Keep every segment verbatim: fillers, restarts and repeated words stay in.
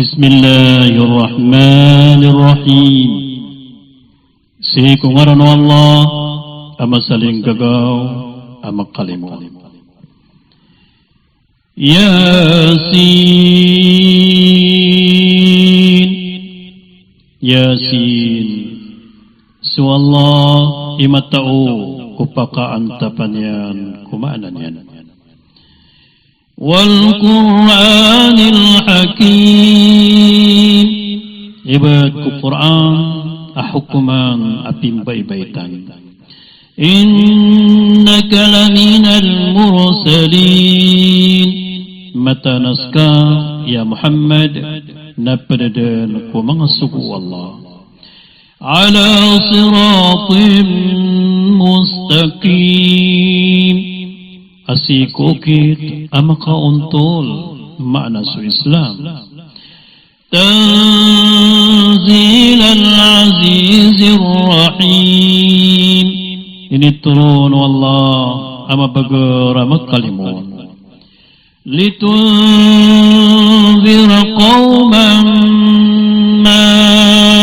Bismillahir Rahmanir Rahim. Sii ko ngaran o Allah a masalinggagaw a makalimo. Yasin. Yasin. So Allah i matao ko pakaantapan iyan ko maana niyan. Wal Qur'anil Hakim. Ibt ko Qur'an a hokoman a pimbaybaitan. Innaka laminal mursalin. Mataan a ska, ya Muhammad, na pd dn ko manga sogo o Allah. Ala siratin mustaqim. A sii ko okit a makaontol, maana so Islam. Tanzilal azizir rahim. Initoron o Allah a mabagr a makalimo. Litunzira qawman ma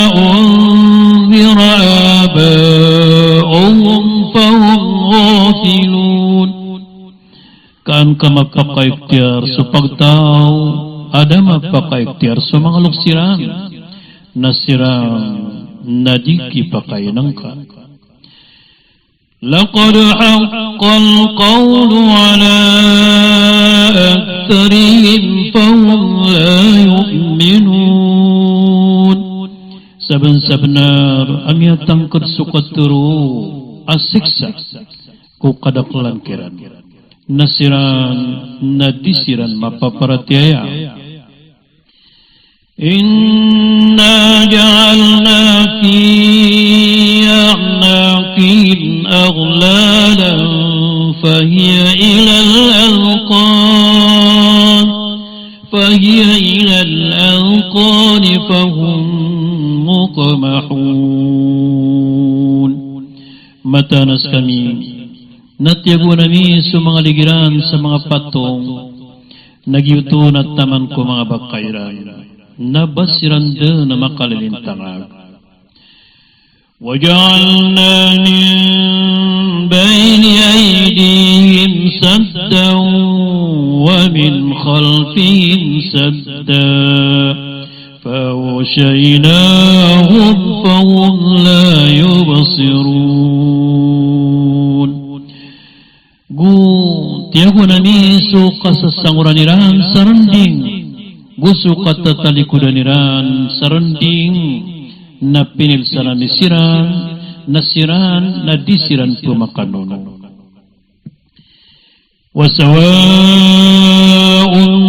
unzira aba'uhum fahum ghafilun. Ka an ka mapakaikhtiyar so pagtaw a da mapakaikhtiyar so manga loks iran, na siran na di kipakainngka. Laqad haqqal qawlu ala aktharihim fahum la yu'minun. Sabnsabnar a miyatangkd so katharo a siksa ko kadaklan kiran, na siran na di siran mapaparatiyaya. Inna ja'alna fi a'naqihim aghlalan fahiya ilal adhqan, fahiya ilal adhqani fahum muqmahun. Mataan a skami na tiyagoan ami so manga lig iran sa manga patong, na giyoto na taman ko manga baka iran, na ba siran dn a makalilintangag. Wa ja'alna min bayni aydihim saddan wa min khalfihim saddan fa aghshaynahum fahum la yubsirun. Go tiyagoan ami so kasasangoran iran sa rnding, go so katatalikodan iran sa rnding, na pinilsan ami siran, na siran na di siran pmakanono. Wa sawa'un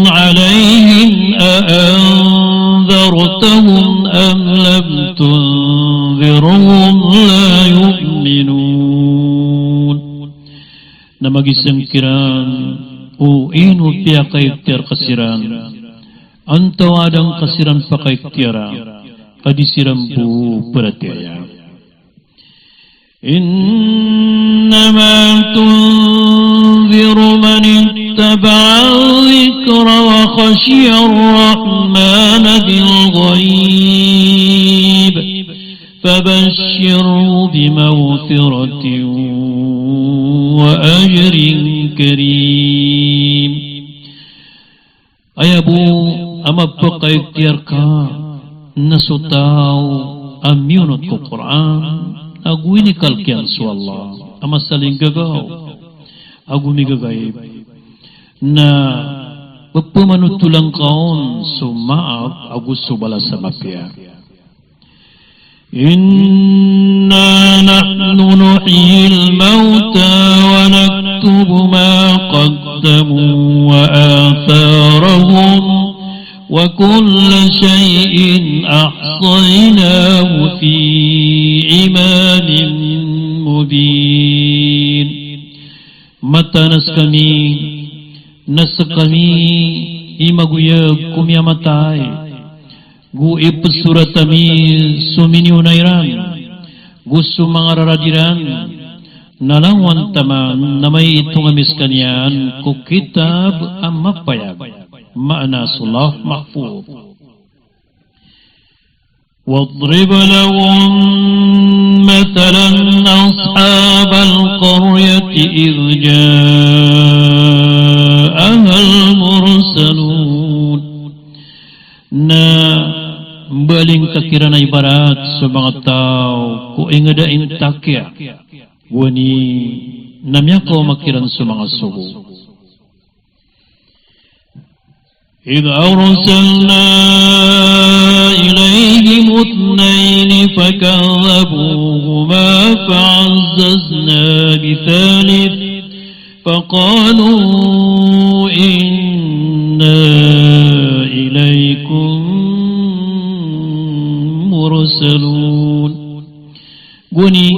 alayhim a anzartahum am lam tunzirhum la yu'minun. Na magising kiran o ino piyakaikhtiyar ka siran, antaa a da ngka siran pakaiktiyara, ka di siran bo paratiyaya. Innama tunziru man ittaba'adh dhikra wa khashiyar rahmana bil ghayb. Fabashshirhu bimaghfiratin wa ajrin karim. Aya bo a mapakaiktiyar ka na so taw a miyonot ko Qur'an, ago inikalk iyan so Allah a masalinggagaw ago migagaib, na pphanotolan ka on so maap ago so balas a mapiya. Inna nahnu nuhyil mawta wa naktubu ma qaddamu wa atharahum wa kulla shay'in ahsaynahu fi imamin mubin. Mataan a skami na skami i magoyag ko miyamatay, go ipsorat ami so miniona iran, go so manga rarad iran, na langon taman na maiitong ami skaniyan ko kitab a mapayag, maana so Lawh Mahfudh. واضرب لهم مثلا أصحاب القرية إذ جاءها المرسلون. Na mbaling ka kiran a ibarat so manga taw ko ingd a intakiya, gowani na miyakaoma kiran so manga sogo. إذ أرسلنا إليهم اثنين فكذبوهما فعززنا بثالث فقالوا إنا إليكم مرسلون. Gowani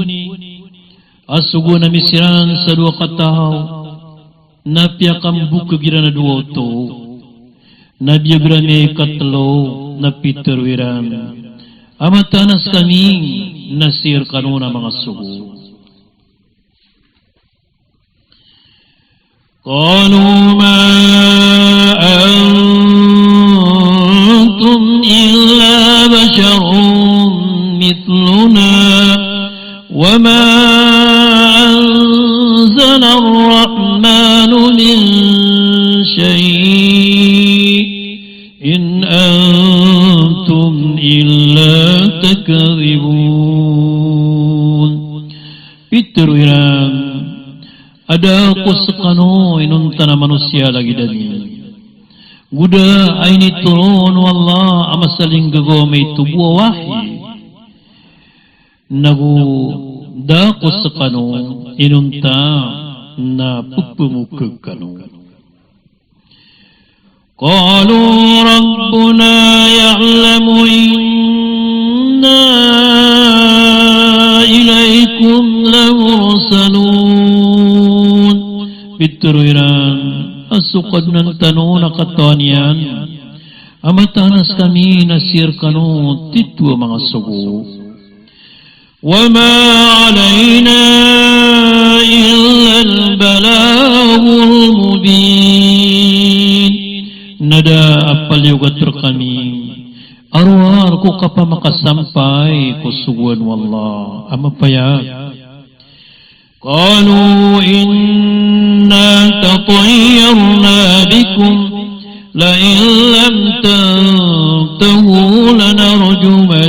a sogoan ami siran sa dowa kataw, na piyakambokeg iran a dowa oto, na biyag ami a ikatlo, na pitharo iran a mataan a skami na sii rkano na manga sogo. قالوا ما أنتم إلا بشر مثلنا وما أنزل الرحمن من شيء إن أنتم إلا تكذبون. Pitharo iran a da ko skano inonta na manosiya lagid ami, go da a initoron o Allah a masalinggagaw a maito bo a wahi. Nago da ko skano inonta na pphamokeg kano. قالوا ربنا يعلم إنا إليكم لمرسلون. Pitharo iran a so Kadnan tano na katawan iyan a mataan a skami na sii rkano titho a manga sogo. وما علينا إلا البلاغ المبين. Na da a paliyogat rkami a rowar ko kapamakasampay ko sogoan o Allah a mapayag. قالوا إنا تطيرنا بكم لئن لم تنتهوا لنرجمنكم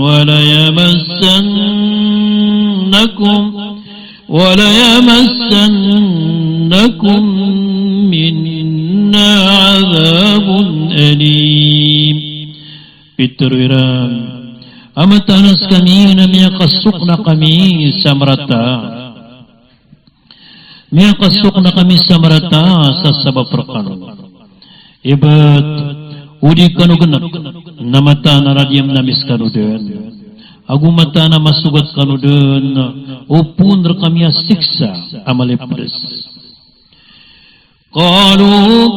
وليمسنكم، وليمسنكم منا عذاب أليم. Pitharo iran a mataan a skami na miyakasokna kami sa marata. Miyakasokna kami sa marata sa sabap rkano. Ibt o di kano gnk na mataan a radiyam ami skano dn, ago mataan a masogat kano dn o poon rkami a siksa a malipds. قالوا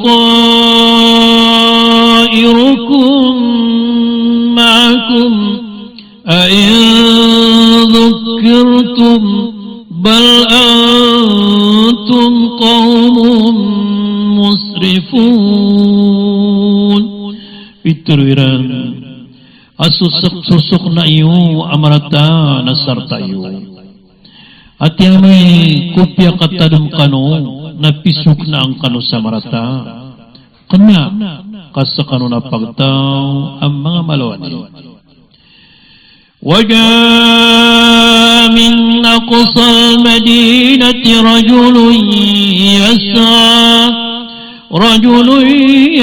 طائركم معكم أئن ذكرتم بل أنتم قوم مسرفون. Pitharo iran a sosok, sosokna iyo a marata na sarta iyo. Ati amay ko piyakatadm kano na pisoknaan kano sa marata. Kna ka skano na pagtaw a manga malawani. وجاء من أقصى المدينة رجل يسعى، رجل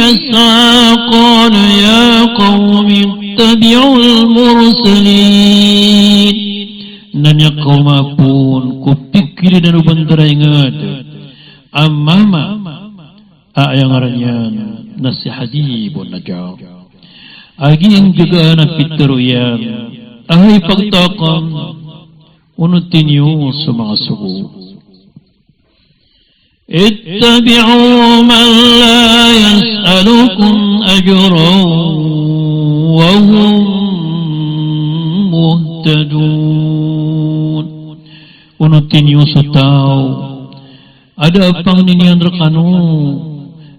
يسعى قال يا قوم اتبعوا المرسلين. Na miyakaoma pn ko pikir dn o bandar a ingd a mama a aya ngaran iyan na si Habibun Najjar. A giyangkanan a pitharo iyan a hay pagtaw akn, onoti niyo so manga sogo. اتبعوا من لا يسألكم أجرا وهم مهتدون. Onoti niyo so taw a da a pangnin iyan rkano,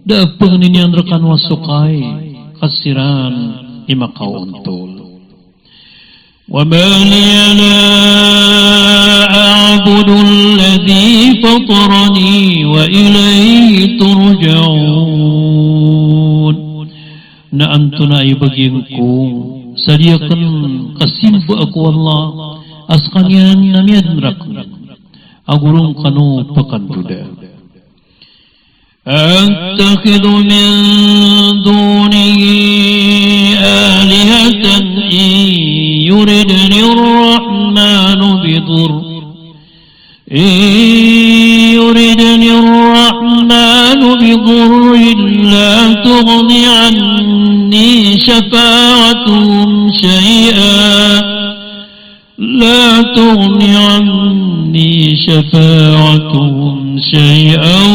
da a pangnin iyan rkano a sokay, ka siran i makaontol. Wa ma liya la a'budu alladhi fatarani wa ilayhi turja'un. Na antonaa i bagian ko sa di akn kasimba ko Allah a skaniyan na miyadn rakn, ago roo kano pakandoda. Attakhidhu min dunihi alihatan in yuridni arrahmanu bidurr, in yuridni arrahmanu bidurrin la tughni anni shafa'atuhum shay'a, la tughni anni shafa'atuhum shay'an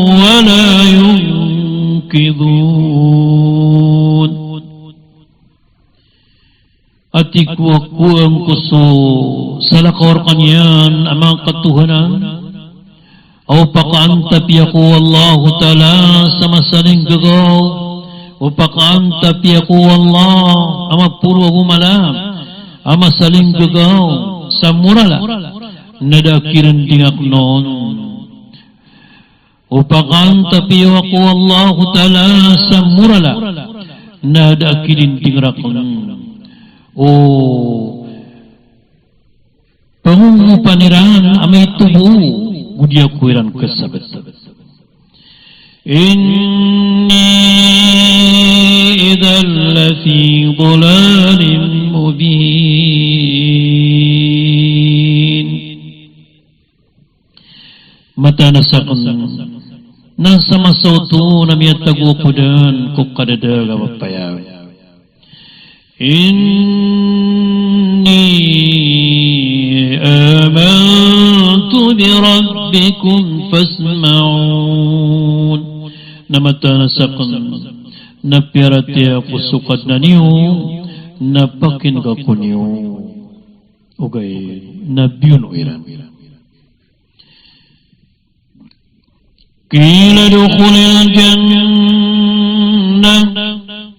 wa la yunqidhun. A tig ko a kowa angkoso salakaw rkaniyan a manga katohanan, a opakaantapi ako o Allahu Ta'ala sa masalinggagaw, opakaantapi ako o Allah a maporo ago mala a masalinggagaw sa morala, na da a kirinding akn on. Opakaantapi ako o Allahu Ta'ala sa morala, na da a kirinding rakn o pangongopan iran a maito bo, go di ako iran kasabt. Inni idhan lafi dhalalin mubin. Mataan a sakn na sa masa oto na miyatago ako dn ko kadadagapapaya. Inni amantu bi rabbikum fasma'un. Na mataan a sakn na piyaratiyaya ko so Kadnan iyo, na pakin'ga ko niyo. Ogaid na biyono iran. Qila udkhulil jannah.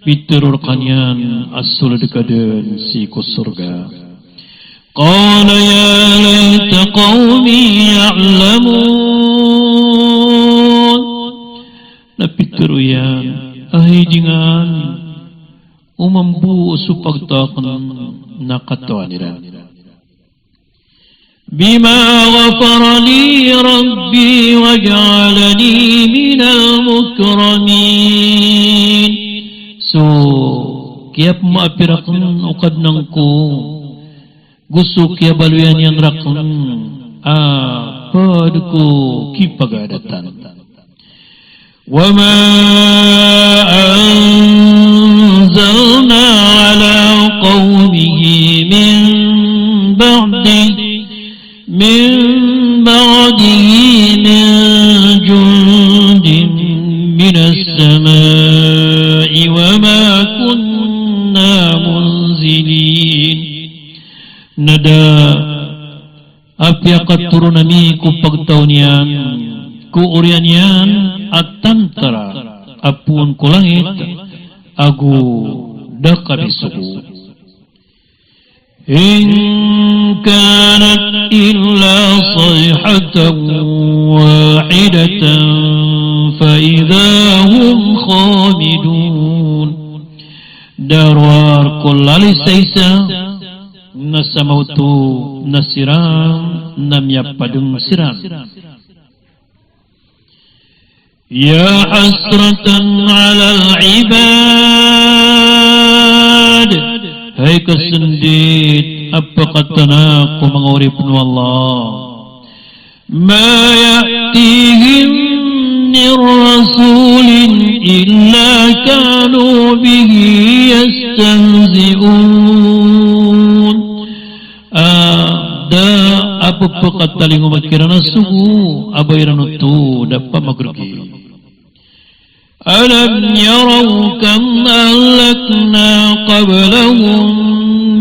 Pitharo rkaniyan a sold ka dn sii ko sorga. Qala ya layta qawmi ya'lamun. Na pitharo iyan a hay di ngka, o mambo so pagtaw akn na katawan iran. Bima ghafara li rabbi wa ja'alani minal mukramin. So kiyapmaap iyan rakn o Kadnan ko, go so kiyabaloyan iyan rakn a pd ko kipagadatan. Wa ma anzalna ala qawmihi min ba'dihi, min ba'dihi min jundin minas sama'i wa ma kunna munzilin. Na da a piyakatoron ami ko pagtaw niyan ko oriyan iyan a tantara a poon ko langit, ago da kami sogo. In kanat illa sayhatan wahidatan fa idha hum khamidun. Da rowar ko lalis a isa, na sa maoto na siran na miyapadng siran. Ya hasratan alal ibad. Hay kasndit a pkatana ko manga oripn o Allah. Ma ya'tihim min rasulin illa kanu bihi yastahzi'un. A da a pphakatalingoma kiran a sogo a ba iran oto da pamagrgi. Alam yaraw kam ahlakna qablahum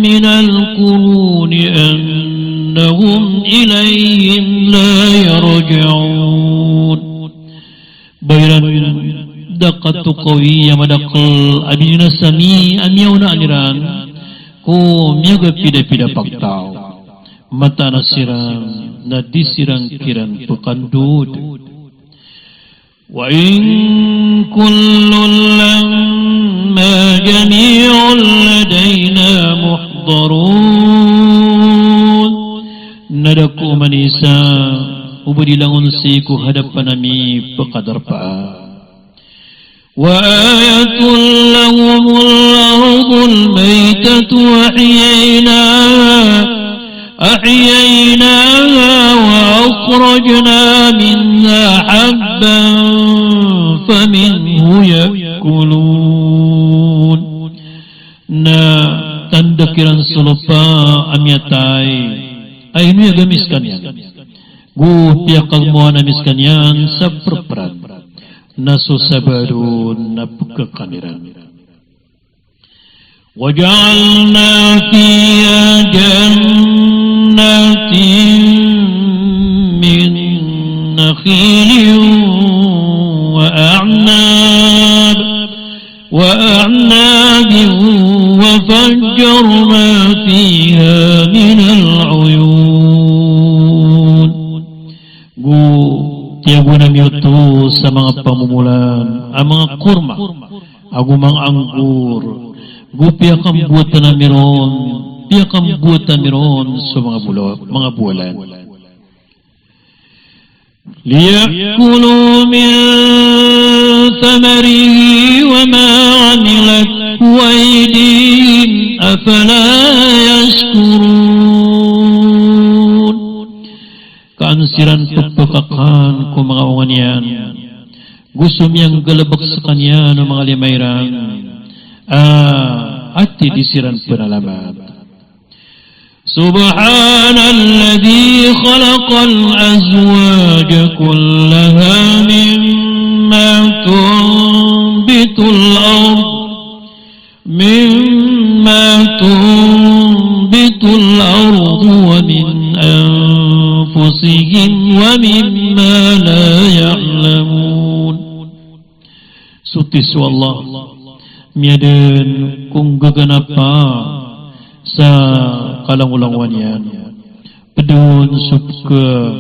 minal quruni annahum ilayhim la yarji'un. Ba iran Katokawi a madakl a bininasa mi a miyaonaan iran ko miyagapidapida pagtaw. Mataan a siran na di siran kiran pkandod. Wa in kullun lamma jami'un ladaina muhdarun. Na da ko oman i isa o ba di langon sii ko hadapan ami pkadarpaa. Wa ayatun lahumul ardul maytatu ahyaynaha, ahyaynaha wa akhrajna minha habban faminhu ya'kulun. Na tanda kiran so lopa a miyatay a inoyag ami skaniyan, go piyakagmoan ami skaniyan sa prpran, na so sabaad on na pkakan iran. Wa ja'alna fiha jannatin min nakhilin wa a'nab, wa a'nabin wa fajjarna fiha minal uyun. Go tiyagoan ami oto sa manga pamomolan a manga korma ago manga anggur, go piyakamboatan ami ron, piyakamboatan ami ron so manga bola-, manga bowalan. Liya'kulu min thamarihi wa ma 'amilathu aydihim, afala yashkurun. Ka an siran pphakakan ko manga onga niyan, go so miyanggalbk skaniyan o manga lima iran, a, ati di siran pnalamat. Subhanalladhi khalaqal azwaja kullaha mimma tunbitul ard, mimma tunbitul ardu wa min anfusihim wa mimma la ya'lamun. Soti so Allah, miyadn ko nggaganapa sa kalangolangowan iyan. Pd on so pkha-,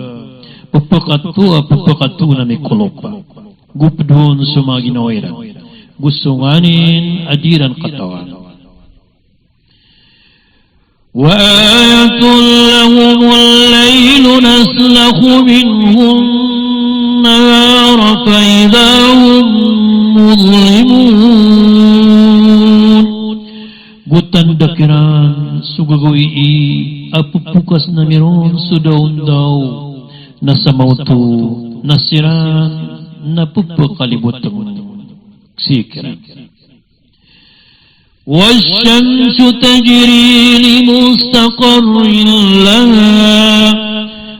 pphakato a pphakato na mikolop. Go pd on so manga ginawa iran, go so nganin a di iran katawan. Wa ayatun lahumul laylu naslakhu minhun nahara fa idha hum mudhlimun. Go tanda kiran so gagawii a pphokasn ami ron so daondaw, na sa maoto na siran na pphakalibotan sii kiran. Wash-shamsu tajri li mustaqarrin laha,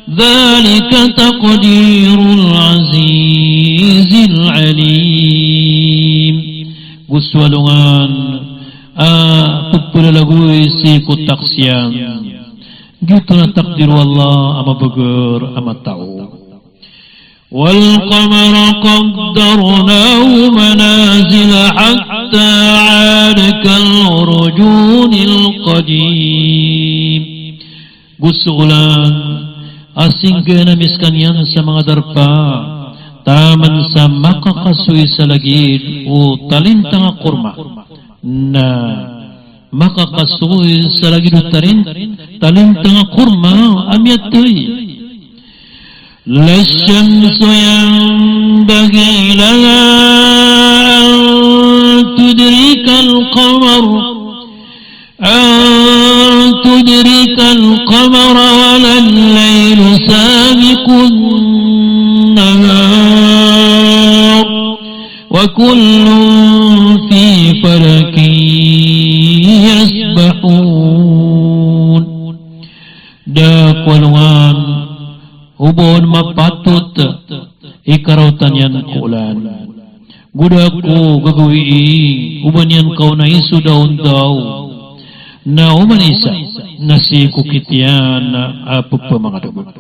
dhalika taqdirul azizil alim. Go so alongan a pphalagoy sii ko taksiyan, giyoto na takdir o Allah a mabagr a matao. Wal qamara qaddarnahu manazila hatta 'ada kal urjunil qadim. Go so olan a singgaan ami skaniyan sa manga darpa, taman sa makakasoy sa lagid o talintang a korma. Na makakasoy sa lagid o tarin-, talintang a korma a miyatay. La shamsu yanbaghi laha an tudrikal qamar, an tudrikal qamara wa lal laylu sabiqun nahar. Wa kullun fi falakin yasbahun. Da ko alongan o ba on mapatot i karaotan iyan ko olan. Go da ko gagawii o ba niyan kaonai so daondaw, na oman i isa na sii ko kit iyan a pphamangadagod.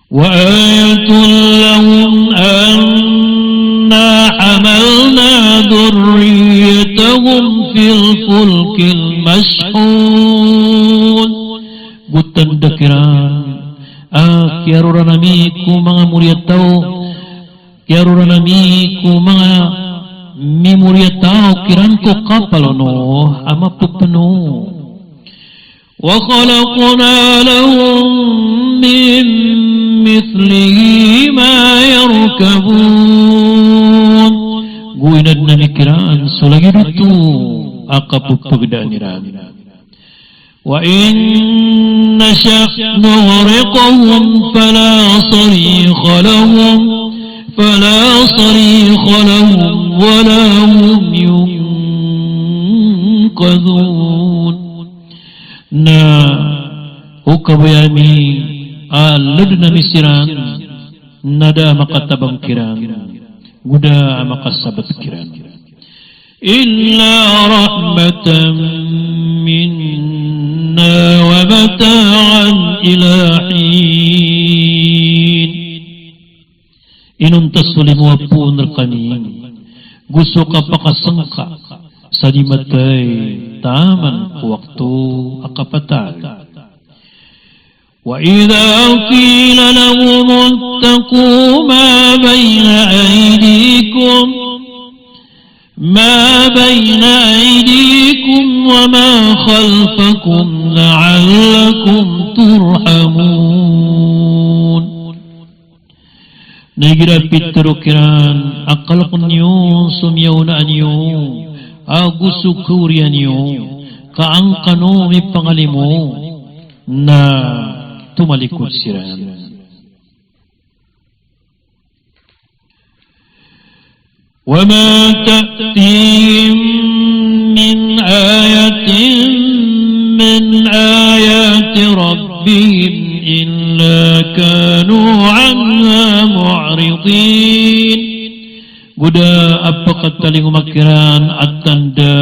Wa ayatun lahum anna fulkil mashhun. Go tanda kiran a kiyaroran ami ko manga moriyataw, kiyaroran ami ko manga mimoriyataw kiran ko kapal o Nuh a mapepeno. Wa khalaqna lahum min mithlihi ma yarkabun. Go inadn ami kiran so lagid oto a kapepegdaan iran. Wa in nasha' nughriqhum fala sarikha lahum, fala sarikha lahum wala hum yunqadhun. Na o kabaya ami a leden ami siran, na da a makatabang kiran, go da a makasabat kiran. Illa rahmatan minna wa mata'an ila hin. Inonta so limo a poon rekami, go so kapakasengka sa di matay taman ko wakto a kapatay. Wa idha qila lahum ittaqu ma bayna aydikum, ma bayna aydikum wa ma khalfakum la'allakum turhamun. Na igira pitero kiran a kaleken iyo so miyaonaan iyo, ago so kaoriyan iyo, ka an kano mipangalimo, na tomalikod siran. Wa ma ta'tihim min ayatin min ayati rabbihim illa kanu anha mu'ridin. Go da a pekatalingoma kiran a tanda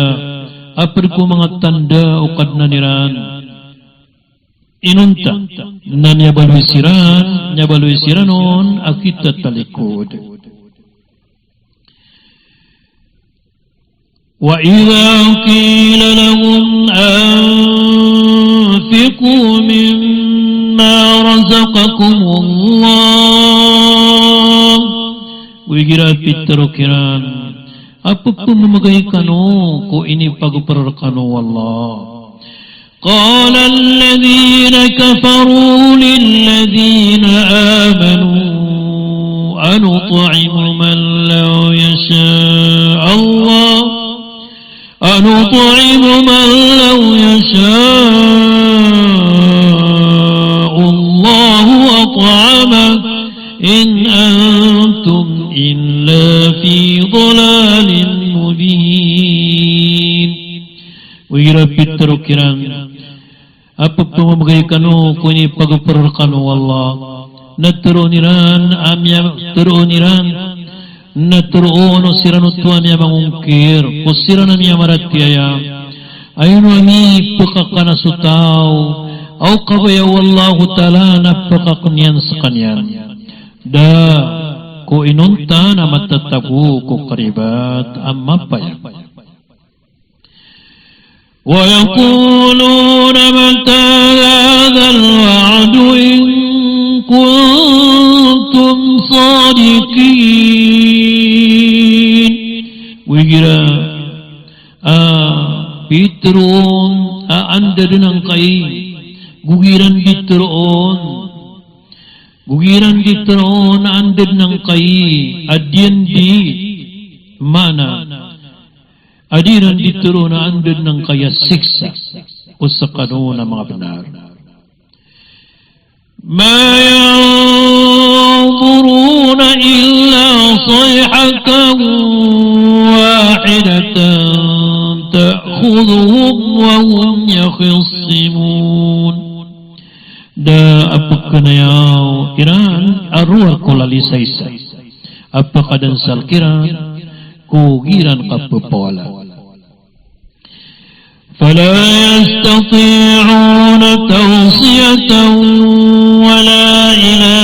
a ped ko manga tanda o Kadnan iran. Inonta na miyabaloy siran, miyabaloy siran on a kitatalikod. Wa idha qila lahum anfiqu mimma razaqakumullah. Go igira pitero kiran a pepememegay kano ko inipagoper rekano o Allah. Qala alladhina kafaru lilladhina amanu anut'imu man law yasha'u Allah, anut'imu man law yasha'u Allahu at'amah, in antum illa fi dalalin mubin. Go igira pitero kiran a pepememegay kano ko inipagoper rekano o Allah. Na teroon iran a miya, teroon iran, na teroon o siran oto a miyamangongkir ko siran a miyamaratiyaya, a ino ami pekakana so taw a o kabaya o Allahu Ta'ala na pekaken iyan sekaniyan. Da ko inonta na matatago ko karibat a mapayag. Wa yaquluna mata hadhal wa'du in kuntum sadiqin. Go igira a pitero on a anda den angkai, go igira di teroon, go igira di teroon a anda den angkai a diyan di, maana a di iran di teroon a anda den angkai a siksa o sekano na manga benar. Ma yanzuruna illa sayhatan wahidatan ta'khudhuhum wa hum yakhisimun. Da a pekanayaw iran a rowar ko lalisaisa a pekadansal kiran ko giran kapepawala. Fala yastati'una tawsiyatan wala ila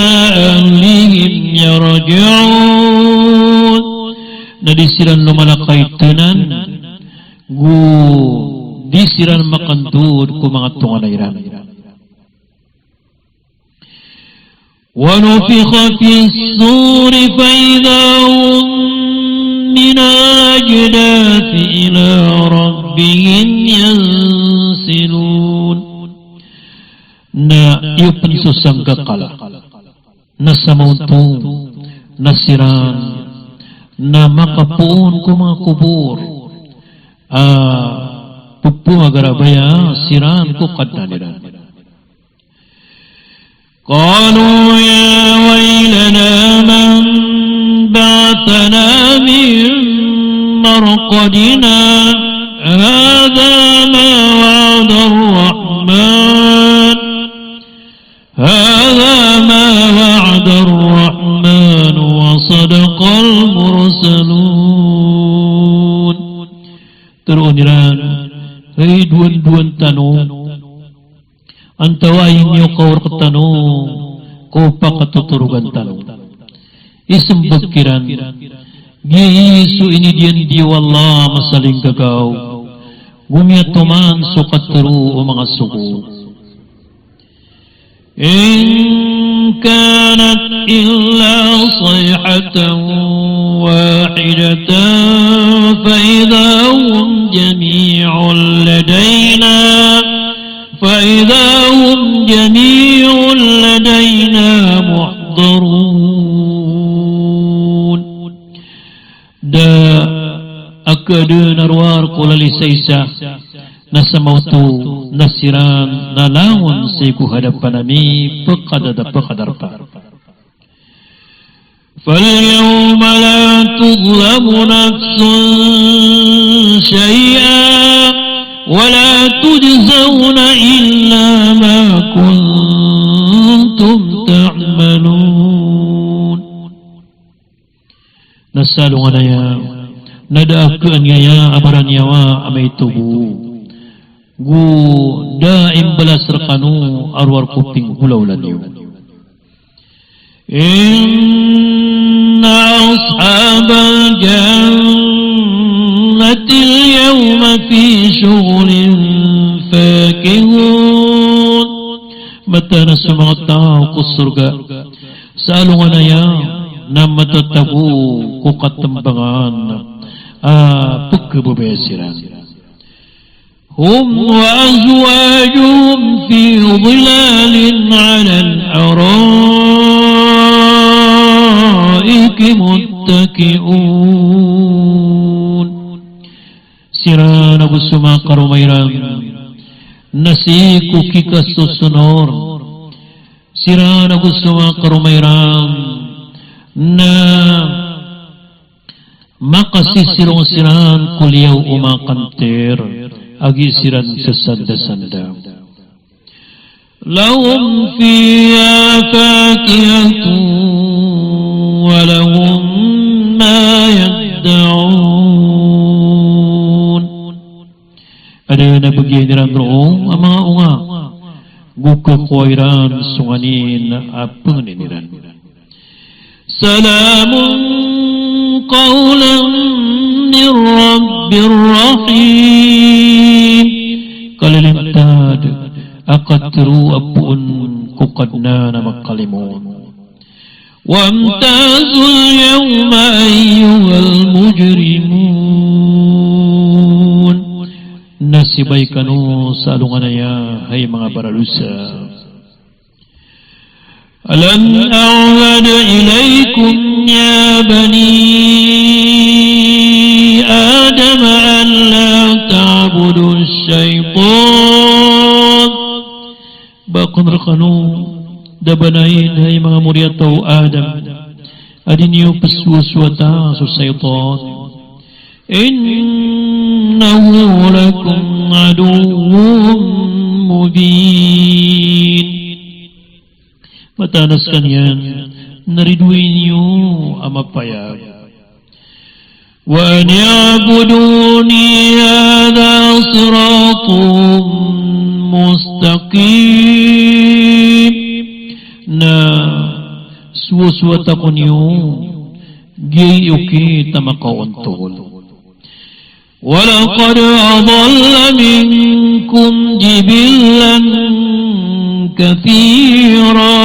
ahlihim yarji'un. Na di siran lomalakaitenan go siran makandod ko manga tonganay iran. Wa nufikha fis suri fa idha hum minal ajdathi ila rabbihim yansilun. Na iyo pn so sanggakala na sa maoto na siran na makapoon ko manga kobor a pphowag a rabaya siran ko Kadnan iran. Qalu ya waylana man ba'athana min marqadina, hadha ma wa'adar rahman, hadha ma wa'adar rahman wa sadaqal mursalun. Tharoon iran, hay dowandowan tano, antawaa i niyo kaor rktano ko pakatotorogan tano. Ismbag kiran, giya i so inidiyan di o Allah a masalinggagaw, go miyatoman so katharo o manga sogo. In kanat illa sayhatan wahidatan fa idha hum jami'un ladayna, fa idha hum jami'un ladayna muhdarun. Da a kdn a rowar ko lalisaisa, na sa maoto na siran na langon sii ko hadapan ami, pkadada pkadarpa. Fal yawma la tuzlamu nafsun shay'a wa la tujzawna illa ma kuntum ta'malun. Na sa alongan aya, na da a kn aya a baraniyawa a maito bo, go da a imbalas rkano a rowar ko pinggolawla niyo. Inna ashabal jannatil yawma fi shughulin fakihun. Mataan a so manga taw ko sorga sa alongan aya na matatago ko katambangan a pkhababaya siran. Hum wa azwajuhum fi dhilalin 'alal ara'iki muttaki'un. Siran ago so manga karoma iran na sii ko kikasosonor. Siran ago so manga karoma iran na makasisirong siran ko liyaw o manga kantir a gii siran sasandasanda. Lahum fiha fakihatun wa lahum ma yadda'un. Adn a bagian iran roo a manga onga, go kakowa iran so nganin a pangnin iran. Salamun qawlan min rabbir rahim. Kalilintad a katharo a poon ko Kadnan a makalimon. Wamtazul yawma ayyuhal mujrimun. Na sibay kano sa alongan aya, hay manga baradosa. Alam a'had ilaykum ya bani Adam an la ta'budush shaytan. Ba kon rkano da banayin, hay manga moriyataw o Adam, a di niyo psowasowata so shaytan. Innahu lakum aduwwun mubin. Mataan a skaniyan na ridoay niyo a mapayag. Wa an'buduni hadha siratun mustaqim. Na sowasowata ko niyo, giyai okit a makaontol. ولقد أضل منكم جبلا كثيرا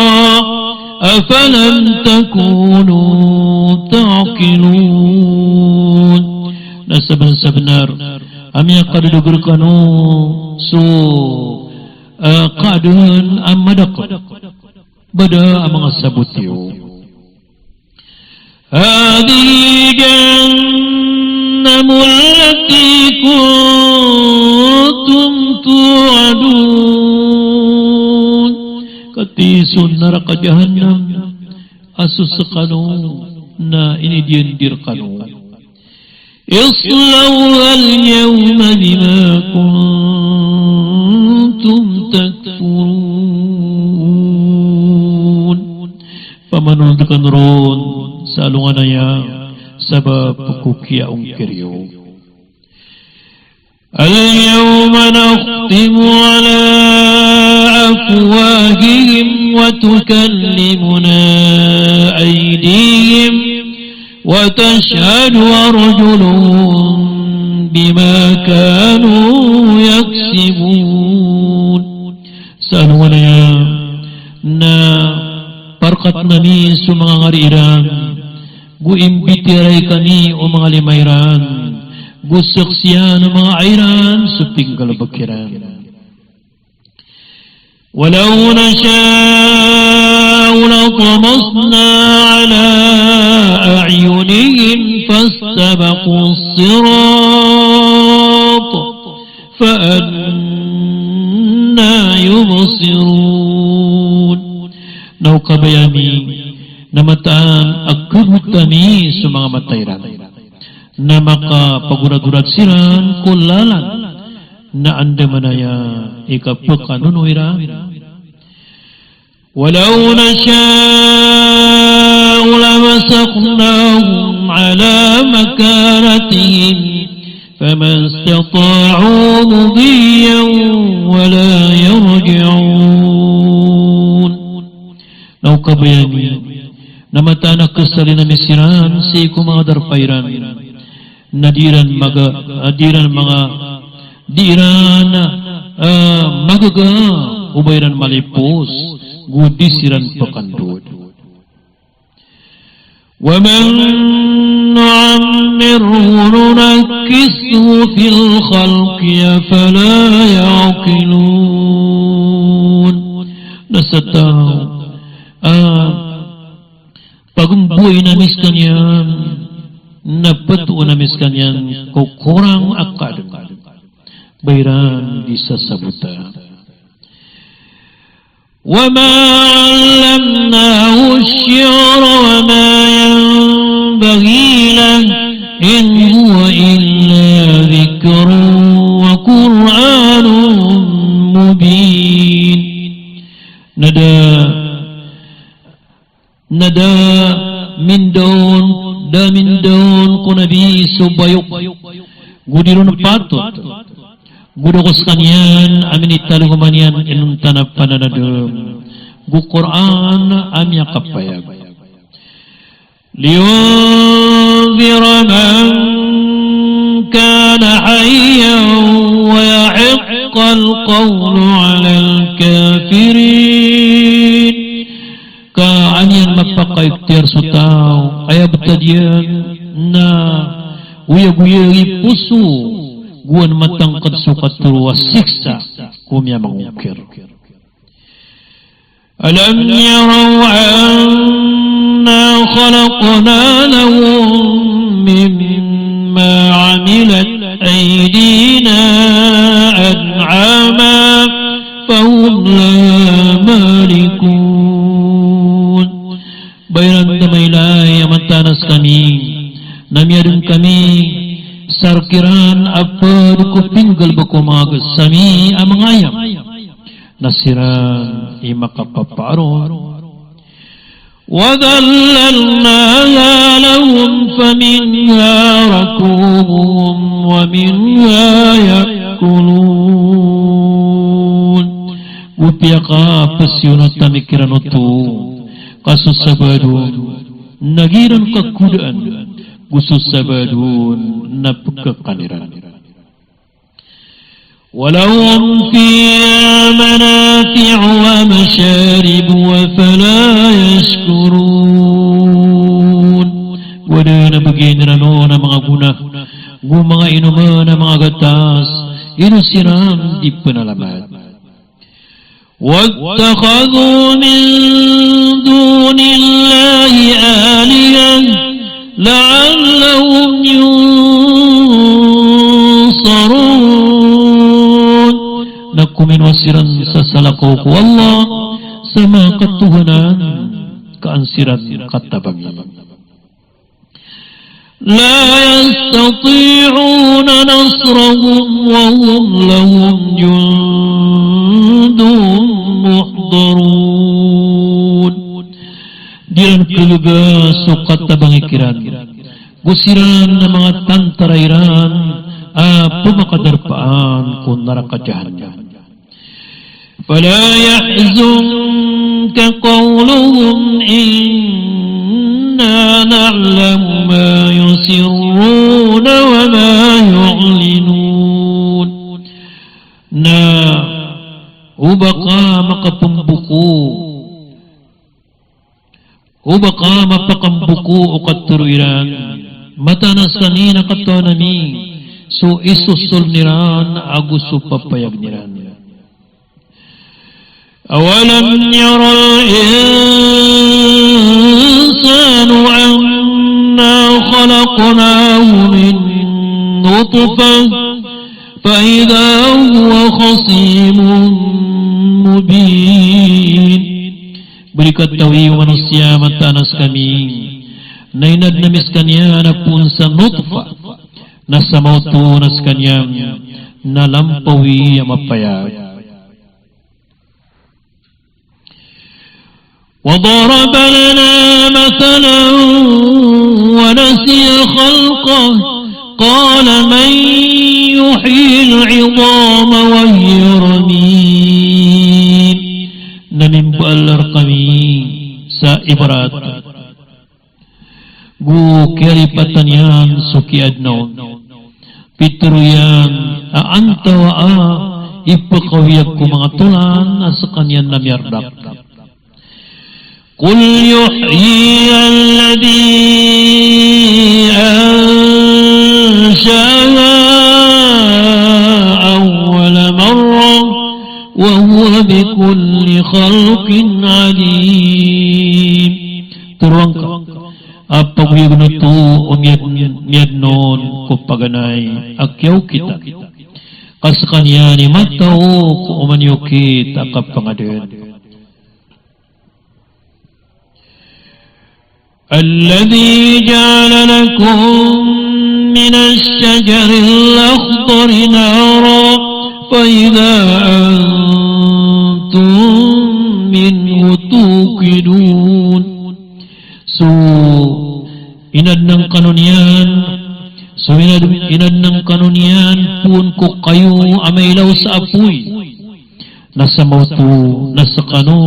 أفلم تكونوا تعقلون. Na sabenar-sabenar a miyakadodog rekano so, eh, kaadn a madakel. Ba da a manga sabot iyo. هذه جهنم التي كنتم توعدون. Katii so naraka Jahannam a so sekano na inidiyander kano. اصلوها اليوم بما كنتم تكفرون. Pamanold kano ron sa alongan aya sabap ko kiyaongkir iyo. اليوم نختم على أفواههم وتكلمنا أيديهم وتشهد أرجلهم بما كانوا يكسبون. Sa alongan aya na parkatn ami so manga ngari iran, go imbitiyarai kami o manga lima iran, go saksian o manga ai iran so pinggalbk iran. ولو نشاء لطمسنا على أعينهم فاستبقوا الصراط فأنى يبصرون. Na o kabaya ami na mataan a khagot ami so manga mata iran, na makapagoragorag siran ko lalan, na andamanaya i kapkanono iran. ولو نشاء لمسخناهم على مكانتهم فما استطاعوا مضيا ولا يرجعون. Na o kabaya ami na mataan a khasalin ami siran sii ko manga darpa iran, na di iran maga-, ah, di iran manga, di iran, ah, magaga o ba iran malipos, go di siran pkandod. ومن نعمره ننكسه في الخلق أفلا يعقلون. Na sa taw a pagmbowayn ami skaniyan, na ptoon ami skaniyan ko korang a kaadn, ba iran di sasabota. وما علمناه الشعر وما ينبغي له إن هو إلا ذكر وقرآن مبين. Na da Na da mindaon, da mindaon ko Nabi so bayok, go di ron patot, go da ko skaniyan a minitalingoma niyan inonta na pananadem, go Qur'an a miyakapayag. لينذر من كان حيا ويحق القول على الكافرين. Ka an iyan mapakaikhtiyar so taw a aya btad iyan na oyagoyag i poso, go an matangkd so katharo a siksa ko miyamangongkir. ألم يروا أنا خلقنا لهم مما عملت أيدينا أنعاما فهم لها مالكون. Ba iran da mailay a mataan a skami na miyadn kami sa rk iran a pd ko pinggalbk o manga gsami a manga ayam, na siran i makapapaar on. وذللناها لهم فمنها ركوبهم ومنها يأكلون. Go piyakapsiyonot ami kiran oto, ka so sabaad on na giyanan kakodaan, Go so sabaad on na pkhakan iran. Wa lahum fiha manafi'u wa masharibu, afala yashkurun. Go adn a bagian iran on a manga gona, go manga inoman a manga gatas, ino siran di pnalamat. Wattakhadhu min dunillahi alihah la'allahum yunsarun. Na kominowa siran sa salakaw ko Allah sa manga katohanan ka an siran katabangi. La yastati'una nasrahum wa hum lahum jundun muhdarun. Di iran kagaga so katabangi kiran go siran a manga tantara iran a pmakadarpaan ko naraka Jahannam. Fala yahzunka qawluhum, inna na'lamu ma yusirruna wa ma yu'linun. Na o ba ka makapmboko, o ba ka mapakamboko o katharo iran, mataan a skaniyan a katawan ami so isosoln iran ago so papayagn iran. Awalam yaral insanu anna khalaqnahu min nutfah fa idha huwa khasimun mubin. Ba di katawi o manosiya mataan a skami na inadn ami skaniyan a poon sa nutfah, na sa maoto na skaniyan na lampawi a mapayag. Wa daraba lana mathalan wa nasiya khalqah, qala man yuhyil idhama wa hiya ramim. Na mimbaal rkami sa ibarat go kiyalipatan iyan so kiyaadna on. Pitharo iyan a antawaa i pkawiyag ko manga tolan a skaniyan na miyardak. Qul yuhyiha alladhi ansha'aha awwala marrah wa huwa bikulli khalqin alim. Tharo angka a pagoyagn oto o miyad-, miyadn on ko paganay a kiyaokitan. Ka skaniyan i matao ko oman i okit a kapangadn. Alladhi ja'ala lakum minash shajaril akhdari naran fa idha antum minhu tuqidun. So inadn angkano niyan, so inad-, inadn angkano niyan poon ko kayo a mailaw sa apoy, na sa maoto na skano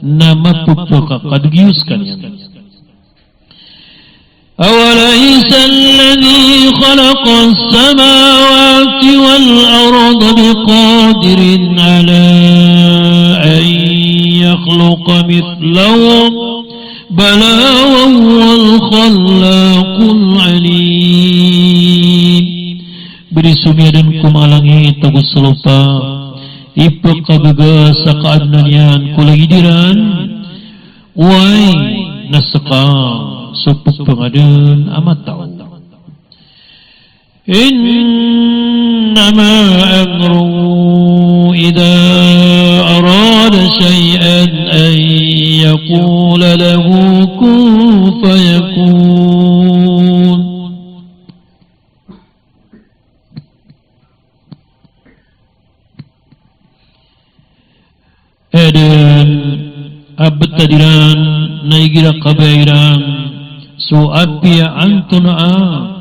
na mapphakakadg iyo skaniyan. Awalaysa alladhi khalaqas samawati wal arda biqadirin ala an yakhluqa mithlahum, bala wa huwal khallaqul alim. Ba di so miyadn ko manga langit ago so lopa i pkagaga sa kaadna niyan ko lagid iran, oway na ska so pphangadn a matao. Innama amruhu idha arada shay'an an yaqula lahu kun fayakun. Adn a btad iran na igira kabaya iran so apiya antonaa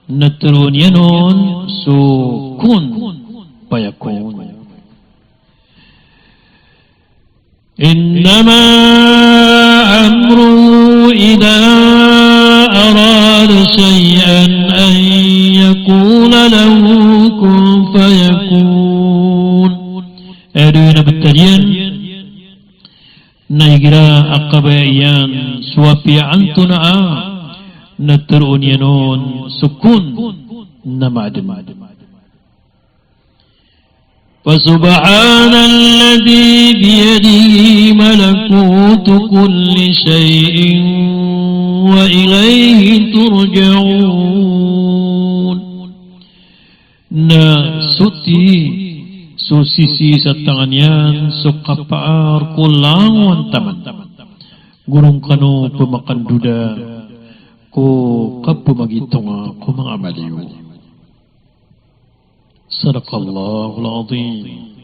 na tharoon iyan on so kun fayakun. Innama amruhu idha arada kabaya iyan so apiya antonaa na tharoon iyan on so kon na maadn. Fasubhanalladhi biyadihi malakutu kulli shay'in wa ilayhi turja'un. Na soti so sisii sa tangan iyan so kapaar ko langowan taman. Go ron kano pmakandoda ko kapmagitonga ko manga amal iyo. Sadaqallahul azim.